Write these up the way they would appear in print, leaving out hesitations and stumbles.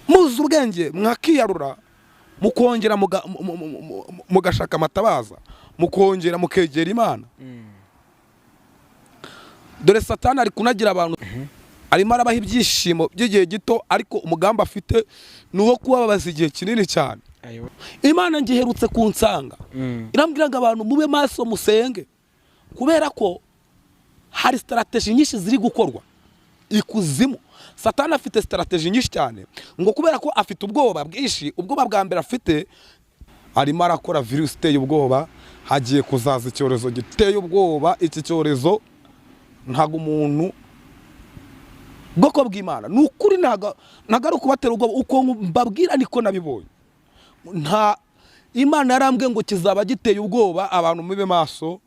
Muzi ubwenge, mwakiyarura, mukongera mugashaka amatabaza, mukongera mukegera Imana. Dore Satani ari kunagira abantu, arimo arabaha ibyishimo by'igihe gito, ariko umugambi afite ni uwo kubabaza igihe kinini cyane. Imana ngiherutse kunsanga, irambwira ngo abantu mube maso, musenge, kubera ko hari strategy nyinshi ziri gukorwa ikuzimu. Satani afite strategy nyinshi cyane, ngo kubera ko afite ubwoba bwinshi. Ubwoba bwa mbere afite, arimo arakora virusi iteye ubwoba. Hagiye kuzaza icyorezo giteye ubwoba. Iki cyorezo ntabwo umuntu, bwoko bw'Imana, ni ukuri, ntabwo ari ukubatera ubwoba. Uko mbabwira niko nabibonye. Nta Imana yarambwiye ngo kizaba giteye ubwoba. Abantu mube maso,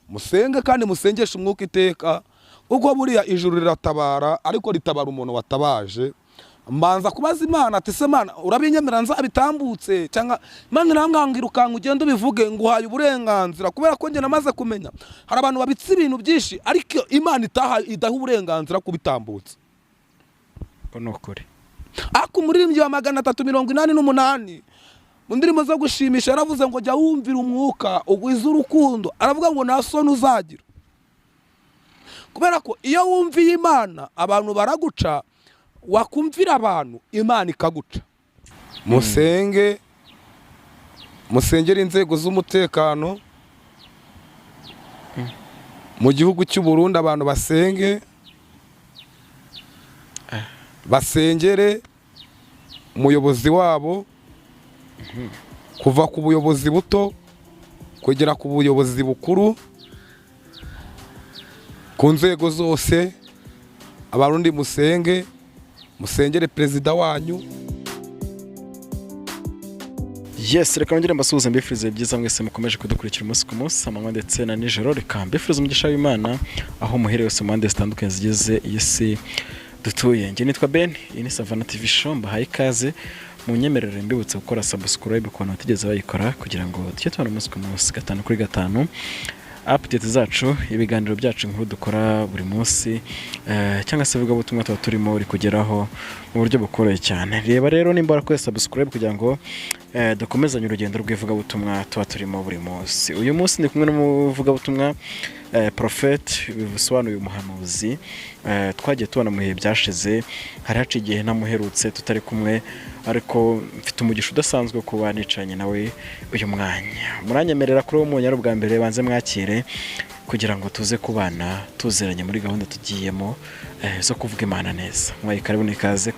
musenge kandi musengeshe umwuka iteka, kuko buriya ijuru riratabara, ariko ritabara umuntu watabaje. Mbanza kubaza Imana ati: "Se Imana, urabinyemera nzabitambutse?" Cyangwa Imana irambwira ngo: "Irukanka ugende ubivuge, nguhaye uburenganzira." Kubera ko njye namaze kumenya, hari abantu babitse ibintu byinshi, ariko Imana itaha idaha uburenganzira kubitambutsa. Ko ni ukuri. Ariko umuririmbyi wa 388 mu ndirimbo zo gushimisha yaravuze ngo: "Jya wumvira umwuka, ugwize urukundo." Aravuga ngo nta soni uzagira, kubera ko iyo wumviye Imana abantu baraguca, wakumvira abantu Imana ikaguca. Musenge, musengere inzego z'umutekano mu gihugu cy'u Burundi. Abantu basenge, basengere umuyobozi wabo, kuva ku buyobozi buto kugera ku buyobozi bukuru, ku nzego zose. Abarundi musenge, musengere perezida wanyu. Yes, reka nongere mbasuhuze, mbifurize byiza mwese mukomeje kudukurikira umunsi ku munsi, amanywa ndetse na nijoro. Reka mbifurize umugisha w'Imana aho muhereye hose mu mpande zitandukanye zigize iyi si dutuye. Njye nitwa Ben, iyi ni Savana TV Show. Mbahaye ikaze. Mu nyemerere mbibutse gukora subscribe ku bantu batigeze bayikora, kugira ngo tujye tubona umunsi ku munsi, gatanu kuri gatanu, update zacu, ibiganiro byacu, inkuru dukora buri munsi, cyangwa se ivugabutumwa tuba turimo rikugeraho mu buryo bukoroheye cyane. Reba rero nimba warakoze subscribe, kugira ngo dukomezanye urugendo rw'ivugabutumwa tuba turimo buri munsi. Uyu munsi ndi kumwe n'umuvugabutumwa, prophet, bisobanuye umuhanuzi, twagiye tubona mu bihe byashize. Hari haciye igihe ntamuherutse, tutari kumwe, ariko mfite umugisha udasanzwe kuba nicaranye nawe uyu mwanya. Muranyemerera kuri uwo mwanya ari ubwa mbere banze mwakire, kugira ngo tuze kubana tuziranye muri gahunda tugiyemo zo kuvuga Imana neza. Mwayi karibu n'ikaze.